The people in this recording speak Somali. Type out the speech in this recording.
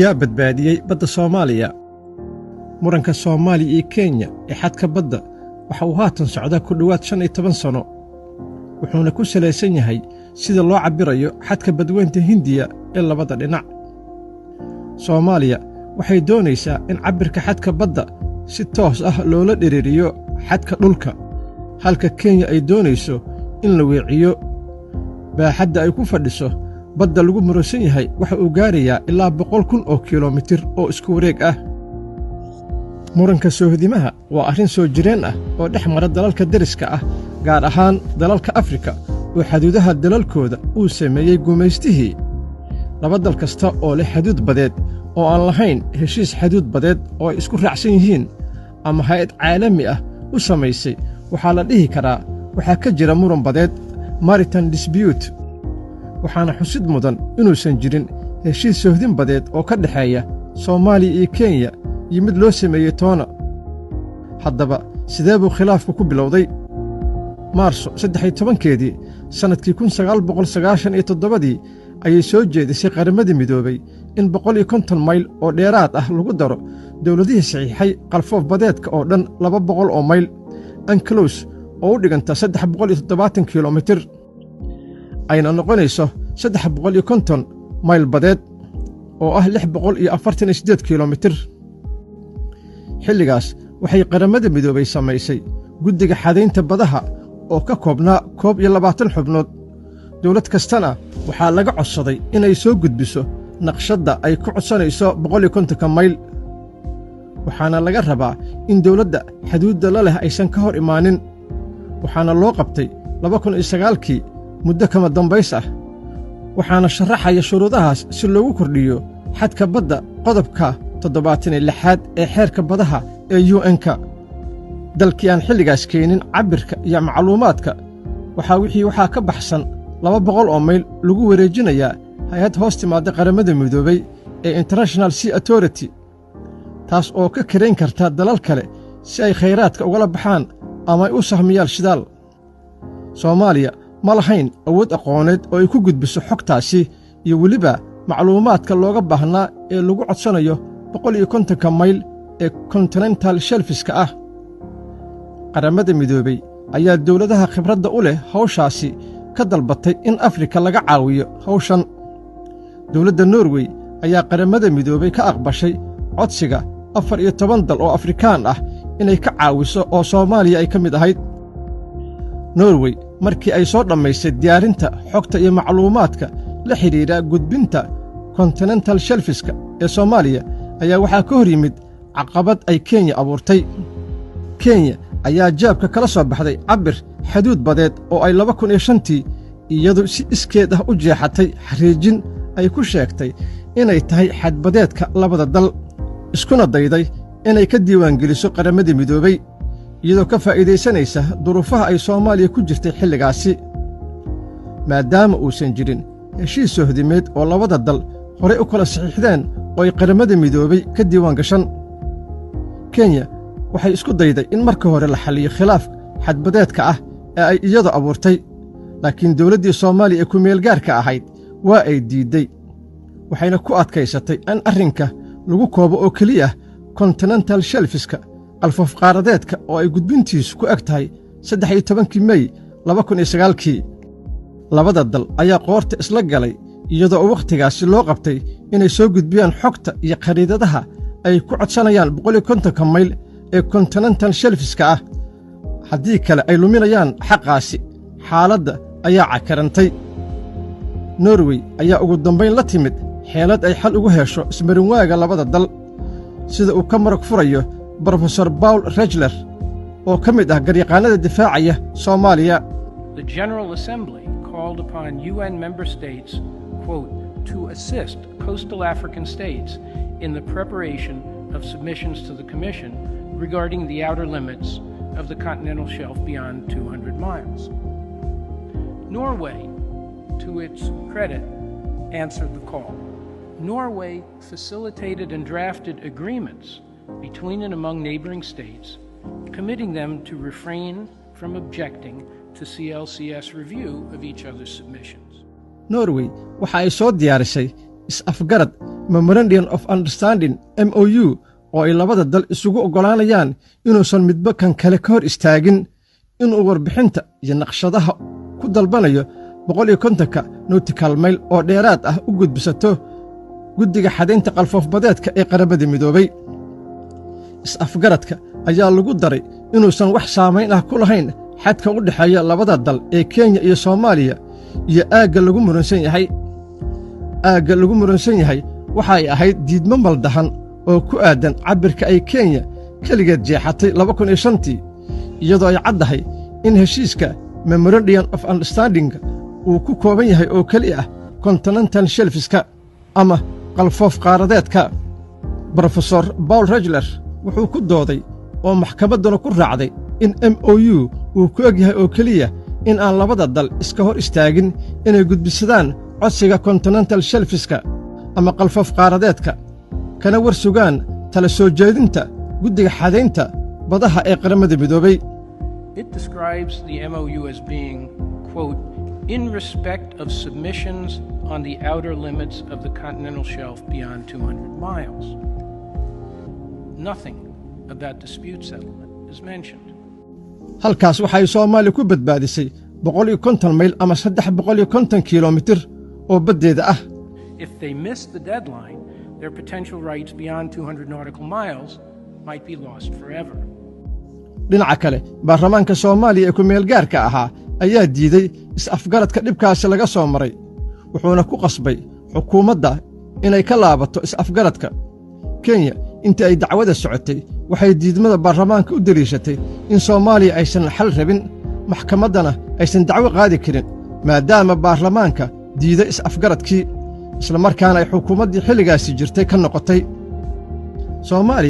Yaa badbaadiyey badda Soomaaliya? Muranka Soomaaliya iyo Kenya ee xadka badda waxa uu haatan socdaa ku dhowaad 15 sano, wuxuuna ku salaysan yahay sida loo cabbirayo xadka Badweynta Hindiya ee labada dhinac. Soomaaliya waxay doonaysaa in cabbirka xadka badda si toos ah loola dhiriiriyo xadka dhulka, halka Kenya ay doonayso in la weeciyo. Baaxadda ay ku fadhiso badda lagu muransan yahay waxa uu gaarayaa ilaa 100,000 oo kilomitir oo isku wareeg ah. Muranka soohodimaha waa arrin soo jireen ah oo dhex mara dalalka deriska ah, gaar ahaan dalalka Afrika oo xaduudaha dalalkooda uu sameeyey gumaystihii. Laba dal kasta oo leh xaduud badeed oo aan lahayn heshiis xaduud badeed oo ay isku raacsan yihiin ama hay'ad caalami ah u samaysay, waxaa la dhihi karaa waxaa ka jira muran badeed, maritime dispute. Waxaana xusid mudan inuusan jirin heshiis soohdin badeed oo ka dhexeeya Soomaaliya iyo Kenya iyo mid loo sameeyey toona. Haddaba, sidee buu khilaafku ku bilowday? Maarso 13-keedii sannadkii 1997-dii ayay soo jeedisay Qaramada Midoobay in 150 mayl oo dheeraad ah lagu daro dowladihii saxiixay qalfoof badeedka oo dhan 200 oo mayl UNCLOS, oo u dhiganta 370 kilomitir, ayna noqonayso 350 mayl badeed oo ah 648 kilomitir. Xilligaas waxay Qaramada Midoobay samaysay Guddiga Xadaynta Badaha oo ka koobnaa 21 xubnood. Dowlad kastana waxaa laga codsaday inay soo gudbiso naqshadda ay ku codsanayso 150-ka mayl, waxaana laga rabaa in dowladda xaduudda la leh aysan ka hor imaanin. Waxaana loo qabtay 2009-kii muddo kama dambays ah. Waxaana sharaxaya shuruudahaas si loogu kordhiyo xadka badda qodobka 76aad ee xeerka badaha ee UN-ka. Dalkii aan xilligaas keenin cabbirka iyo macluumaadka, waxaa wixii waxaa ka baxsan 200 oo mayl lagu wareejinayaa hay'ad hoos timaadda Qaramada Midoobay ee International Sea Authority, taas oo ka karayn karta dalal kale si ay khayraadka ugala baxaan ama ay u sahmiyaan shidaal. Soomaaliya ma lahayn awood aqooneed oo ay ku gudbiso xogtaasi iyo weliba macluumaadka looga baahnaa ee lagu codsanayo 150-ka mayl ee continental shelf-iska ah. Qaramada Midoobey ayaa dowladaha khibradda u leh hawshaasi ka dalbatay in Afrika laga caawiyo hawshan. Dowladda Norwey ayaa Qaramada Midoobey ka aqbashay codsiga 14 dal oo Afrikaan ah inay ka caawiso, oo Soomaaliya ay ka mid ahayd. Norwey markii ay soo dhammaysay diyaarinta xogta iyo macluumaadka la xidhiidha gudbinta continental shelf-iska ee Soomaaliya, ayaa waxaa ka hor yimid caqabad ay Kenya abuurtay. Kenya ayaa jaabka kala soo baxday cabbir xaduud badeed oo ay 2005-tii iyadu si iskeed ah u jeexatay, xariijin ay ku sheegtay inay tahay xadbadeedka labada dal, iskuna dayday inay ka diiwaangeliso Qaramadii Midoobey, iyadoo ka faa'iidaysanaysa duruufaha ay Soomaaliya ku jirtay xilligaasi, maadaama uusan jirin heshiis sohdimeed oo labada dal horay u kala saxiixdeen oo ay Qaramada Midoobey ka diiwaan gashan. Kenya waxay isku dayday in marka hore la xalliyo khilaaf xadbadeedka ah ee ay iyadu abuurtay, laakiin dowladdii Soomaaliya ee ku-meelgaarka ahayd waa ay diidday, waxayna ku adkaysatay in arrinka lagu koobo oo keliya continental shelf-iska, qalfoof qaaradeedka, oo ay gudbintiisu ku eg tahay 13-kii Mey 2009-kii. Labada dal ayaa qoorta isla galay, iyadoo wakhtigaasi loo qabtay inay soo gudbiyaan xogta iyo khariidadaha ay ku codsanayaan 150-ka mayl ee continental shelf-iska ah, haddii kale ay luminayaan xaqaasi. Xaaladda ayaa cakarantay. Norwey ayaa ugu dambayn la timid xeelad ay xal ugu hesho ismarinwaaga labada dal, sida uu ka marag furayo Brofesor Paul Reichler oo ka mid ah garyaqaannada difaacaya Soomaaliya. The General Assembly called upon UN member states, quote, to assist coastal African states in the preparation of submissions to the Commission regarding the outer limits of the continental shelf beyond 200 miles. Norway, to its credit, answered the call. Norway facilitated and drafted agreements between and among neighboring states, committing them to refrain from objecting to CLCS review of each other's submissions. Norway waxa ay soo diyaarisay is-afgarad Memorandum of Understanding, MOU, oo ay labada dal isugu oggolaanayaan inuusan midba kan kale ka hor istaagin inuu warbixinta iyo naqshadaha ku dalbanayo 150-ka nautical mile oo dheeraad ah u gudbisato guddiga xadaynta qalfoofbadeedka ee Qaramada Midoobay. Is-afgaradka ayaa lagu daray inuusan wax saamayn ah ku lahayn xadka u dhexeeya labada dal ee Kenya iyo Soomaaliya iyo aagga lagu muransan yahay. Aagga lagu muransan yahay waxay ahayd diidmo maldahan oo ku aaddan cabbirka ay Kenya keligeed jeexatay 2005-tii, iyadoo ay caddahay in heshiiska Memorandum of Understanding uu ku kooban yahay oo keli ah continental shelf-iska ama qalfoof qaaradeedka. Brofesor Paul Reichler wuxuu ku dooday oo maxkamadduna ku raacday in MOU uu ku eg yahay oo keliya in aan labada dal iska hor istaagin inay gudbisadaan codsiga continental shelf-iska ama qalfoof qaaradeedka, kana war sugaan tala soo jeedinta guddiga xadaynta badaha ee Qaramada Midoobay. It describes the MOU as being, quote, in respect of submissions on the outer limits of the continental shelf beyond 200 miles. Nothing about dispute settlement is mentioned. Halkaas waxay Soomaaliya ku badbaadisay 150 mayl ama 350 kilomitir oo baddeeda ah. If they miss the deadline, their potential rights beyond 200 nautical miles might be lost forever. Dhinaca kale, baarlamaanka Soomaaliya ee ku-meelgaarka ahaa ayaa diiday is-afgaradka dhibkaasi laga soo maray, wuxuuna ku qasbay xukuumadda inay ka laabato is-afgaradka. Kenya intii ay dacwada socotay waxay diidmada baarlamaanka u deliishatay in Soomaaliya aysan xal rabin, maxkamaddana aysan dacwo qaadi karin maadaama baarlamaanka diiday is-afgaradkii, isla markaana ay xukuumaddii xilligaasi jirtay ka noqotay Soomaaliya.